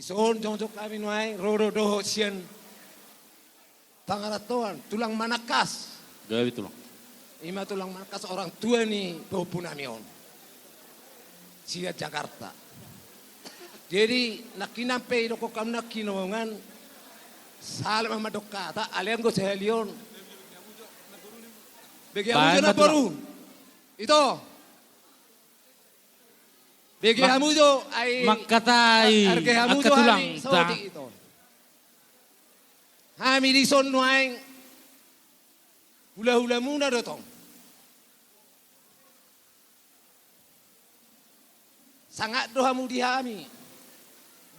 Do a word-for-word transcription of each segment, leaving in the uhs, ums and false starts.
Dison jongjong hami nuaeng, ro do dohot sian pangarantoan, tulang manangkas. Gabe tulang. Ima tulang manangkas, orang tua ni pahompu nami on. Sian Jakarta. Jadi, nangkinan pe didokkon hami nangkiningan, sahat ma mandok hata, alai anggo sahali on. Bege hamu jo namboru. Ito. Bege hamu jo, ai, mangkatai, arge hamu jo hami, saotik ito. Hami dison nuaeng, hulahulamuna do tong. Sangap do hamu di hami,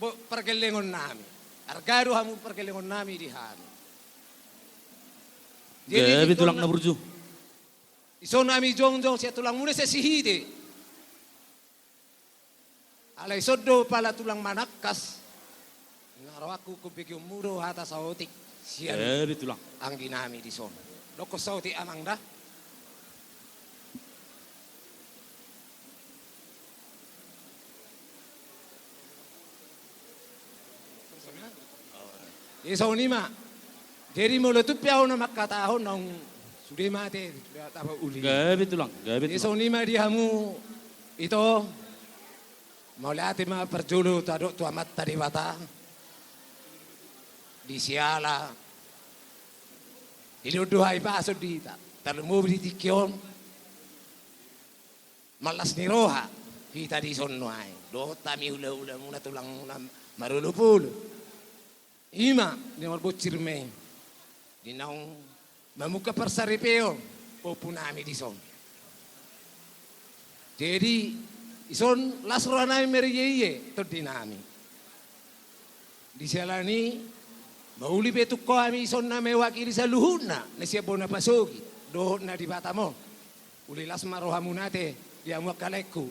bo-, pargellengon nami. Arga do hamu pargellengon nami di hami. Jadi, gabe tulang na burju. Dison hami jongjong sian tulangmuna sian Sihite. Alai dison do pala tulang manangkas. Nga rohangku, hubegeonmu do hata saotik sian, gabe tulang, anggi nami dison. Dokkon saotik amang da. Jadi songon i ma. Jadi molo tung pe ahu na mangkatahon, naung sude ma ate, sude ma ate uli. Gabe tulang, gabe tulang. Jadi songon i ma di hamu ito, mauliate ma parjolo tadok tu Amanta Debata. Di siala dilehon do hahipason di hita, tarlumobi di tingki on. Mallas ni roha hita dison nuaeng, dohot hami hulahulamuna, tulangmuna marolopolop. Ima, di na marbonsir ma i, di naung mamungka parsaripeon pahompu nami dison. Jadi, dison las roha nami marieie tondi nami. Di siala ni, mauli pe tung ho hami dison na mewakili saluhutna na sian bona pasogit dohot na di Batam on. Uli las ma rohamuna ate di hamu angka laengku.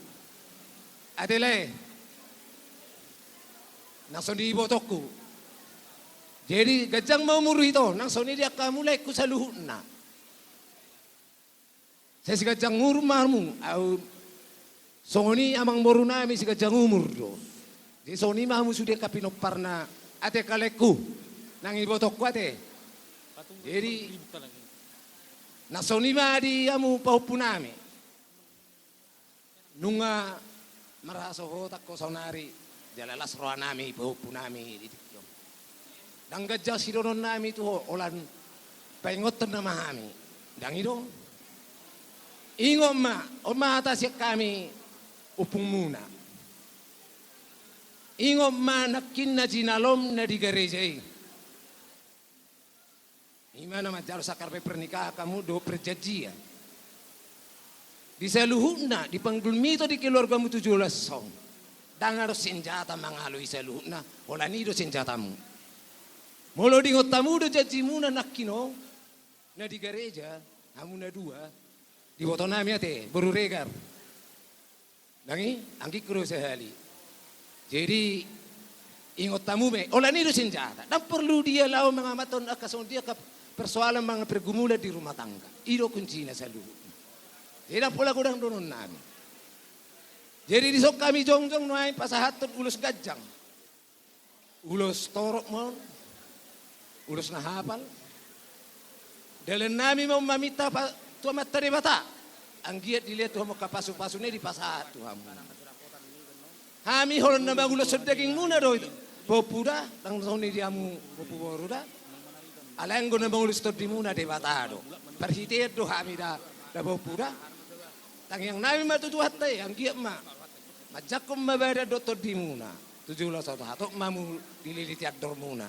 Ate lae. Nang songon i ibotongku. Jadi ganjang ma umur ito, nang songon i di angka hamu laengku saluhutna. Sai siganjang umur ma hamu, ahu songon i amangboru nami siganjang umur do. Jadi songon i ma hamu sude angka pinomparna ate angka laengku. Nang ibotongku ate. Jadi, nang songon i ma di hamu pahompu nami. Nunga marhasohotan ho saonari, jala las roha nami pahompu nami di tingki on. Ndang ganjang sidohonon nami tu ho, holan paingothon nama hami. Ndang i do. Ingot ma, on ma hata sian hami ompungmuna. Ingot ma nangkin na jinalom na di gareja i. Ima na manjalo sakramen pernikahan hamu dohot perjanjian. Di saluhutna, di panggulmito di keluargamu tu joloan on. Ndang adong senjata mangaloi saluhutna, holan i do senjatamu. Molo diingot hamu do janjimuna nangkin on, na di gareja, hamu na dua, diboto nami ate, boru Regar. Nang i, anggingku do sahali. Jadi, ingot hamu ma i, holan i do senjata. Ndang porlu dia laho mangamathon angka songon dia angka persoalan manang pergumulan di rumah tangga. I do kuncina saluhutna. Jadi, ndang pola godang dohonon nami. Jadi, dison hami jongjong nuaeng pasahathon ulos ganjang. Ulos torop ma on, ulos na hapal. Dalan nami ma on maminta pa-, tu Amanta Debata. Anggiat dilehon tu hamu angka pasu-pasuna i dipasahat tu hamu. Hami holan na manguloshon dagingmuna do ito. Pahompu da, ndang songon i di hamu pahompu boru da. Alai anggo na mangulos tondimuna Debata do. Parhitean do hami da, da pahompu da. Tangiang nami ma tu Tuhanta i, anggiat ma manjangkon ma badan dohot tondimuna. Tu joloan on hatop ma hamu dililiti andormuna.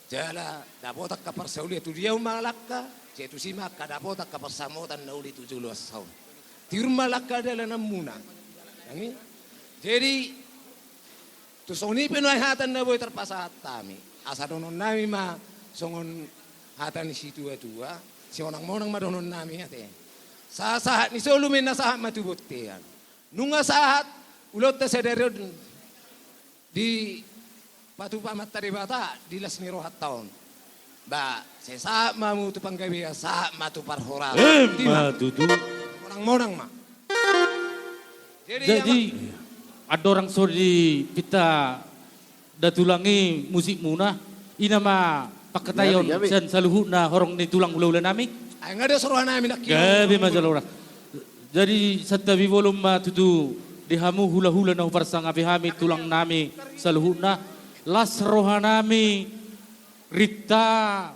Jala dapotan angka parsaulian tu dia hamu mangalangka, sai tusi ma angka dapotan angka parsamotan na uli tu joloan on. Tiur ma langka dalananmuna. Nang i. Jadi, tu songon i pe nuaeng hata na boi tarpasahat hami. Asa dohonon nami ma songon hata ni situa-tua, simonang-monang ma dohonon nami ate. Sahat-sahat ni solu ma inna sahat ma tu bontean. Nunga sahat ulaonta sadari on dipatupa Amanta Debata di las ni rohanta on. Ba, sai sahat ma hamu tu panggabean, sahat ma tu parhorasan. Ima tutu. Monang-monang ma. Jadi, jadi, ama- andorang so dipinta da tulang i musikmuna, i nama pangkataion sian saluhutna horong ni tulang hulahula nami. Ai nga dos roha nami nangkin. Gabe ma jala horas. Jadi santabi bolon ma tutu di hamu hulahula na huparsangapi hami tulang nami saluhutna. Las roha nami, rinta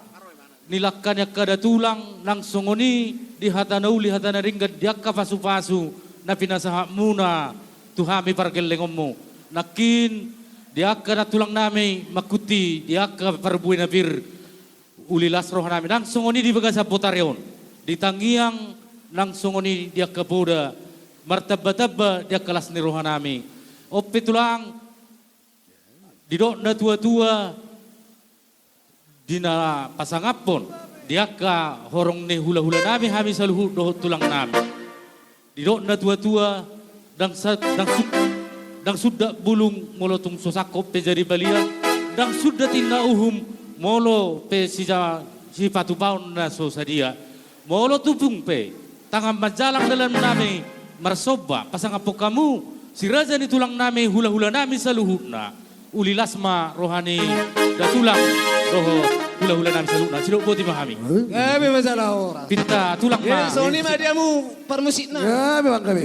ni langka ni angka da tulang, nang songon i di hata na uli hata na denggan di angka pasupasu na pinasahatmuna tu hami pargellengonmu. Nangkin di angka na tulang nami mangkuti di angka parbue na pir, uli las roha nami nang songon i di bagasan botari on, di tangiang nang songon i di angka poda, martambatamba di angka las ni roha nami. On pe tulang, didok na tuatua, di na pasangaphon di angka horong ni hulahula nami hami saluhut dohot tulang nami. Didok na tuatua, ndang sa-, ndang su-, ndang sundat bulung molo tung so sangkot pe jadi balian, ndang sundat inna uhum molo pe sija-, sipatupaon na so sadia. Molo tumpung pe tangan manjalang dalan nami marsomba pasangaphon hamu si raja ni tulang nami hulahula nami saluhutna. Uli las ma roha ni da tulang dohot hulahula nami saluhutna. Sidok boti ma hami. Gabe ma jala horas. Pinta tulang ma. Songon i ma di hamu parmusikna. Gabe ma hami.